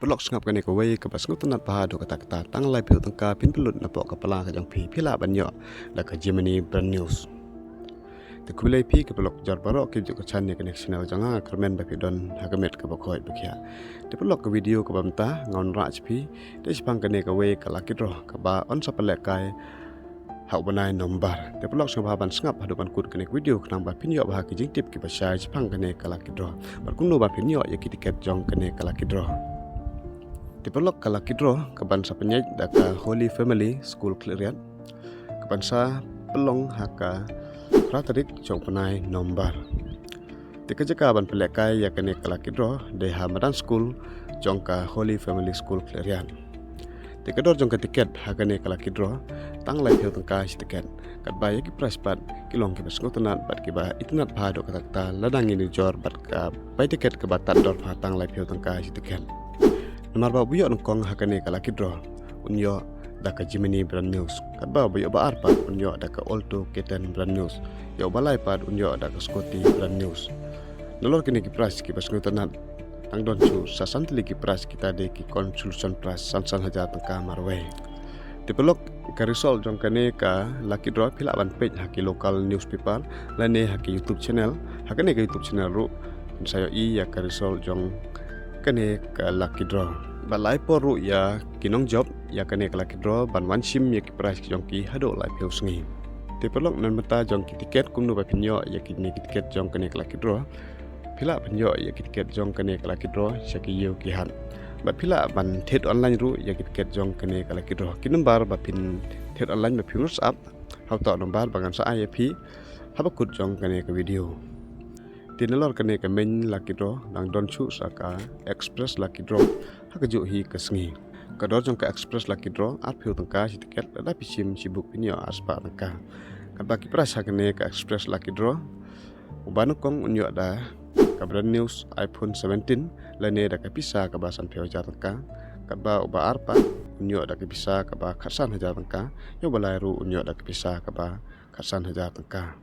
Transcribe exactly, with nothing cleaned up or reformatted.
Paralok, sngap kane kawei kaba sngewtynnat bha haduh katta katta, tang laiphew tyngka phin pynlut napoh ka pla ka jong phi, phi lah ban ïoh da ka Jemini Brand News. Te khublei phi ki paralok jar baroh ki juh ka chan ïa kane ka channel jong nga, kyrmen ba phi don ha ka met kaba khoit ba khiah. Te paralok, ka video kaba mynta nga wanrah sha phi, te shaphang kane kawei ka lucky draw kaba yn sa pynlehkai ha u bnai November. Te paralok, sngewbha ban sngap haduh ban kut kane ka video khnang ba phin ïoh bha ki jingtip kiba shai shaphang kane ka lucky draw bad kumno ba phin ïoh ïa ki tiket jong kane ka lucky draw. Te paralok, ka lucky draw kaban sa pynïaid da ka Holy Family School Khliehriat kaban sa pynlong ha ka phra tarik jong u bnai November. Te ka jaka ban pynlehkai ïa kane ka lucky draw dei ha madan skul jong ka Holy Family School Khliehriat. Te ka dor jong ka tiket ha kane ka lucky draw tang laiphew tyngka shi tiket. Katba ïa ki prize pat ki long kiba sngewtynnat bad kiba itynnat bha haduh katta katta, lada ngin nujor bad ka bai tiket kaba tad dor bha tang laiphew tyngka shi tiket. Namar ba uba ïoh nyngkong ha kane ka lucky draw un ïoh da ka Jemini Brand News, katba uba ïoh ba ar pat un ïoh da ka Alto K ten Brand News, ïoh ba lai pat un ïoh da ka Scooty Brand News. Nalor kine ki prize kiba sngewtynnat, tang don shuh sa san tylli ki prize, kita dei ki consolation prize san san hajar tyngka marwei. Te paralok, ka result jong kane ka lucky draw phi lah ban peit ha ki local newspaper lane ha ki YouTube channel. Ha kane ka YouTube channel ruh phin sa ïohi ïa ka result jong kane ka lucky draw. Bad la ai por ruh ïa ki nongjop ïa kane ka lucky draw ban wan shim ïa ki prize jong ki haduh laiphew sngi. Te paralok, na bynta jong ki tiket, kumno ba phin ïoh ïa kine ki tiket jong kane ka lucky draw? Phi lah ban ïoh ïa ki tiket jong kane ka lucky draw sha ki ïew ki hat. Bad phi lah ban thied online ruh ïa ki tiket jong kane ka lucky draw. Ki number ba phin thied online ba phin WhatsApp ha uta u number ba ngan sa ai ïa phi haba kut jong kane ka video. Te nalor kane ka main lucky draw dang don shuh sa ka express lucky draw ha kajuh hi ka sngi. Ka dor jong ka express lucky draw arphew tyngka shi tiket, lada phi shim shibun phin ïoh arspah tyngka. Katba ki prize ha kane ka express lucky draw, uba nyngkong un ïoh da ka Brand News iPhone seventeen lane da ka pisa kaba sanphew hajar tyngka. Katba uba ar pat un ïoh da ka pisa kaba khatsan hajar tyngka, ïa uba lai ruh un ïoh da ka pisa kaba khatsan hajar tyngka.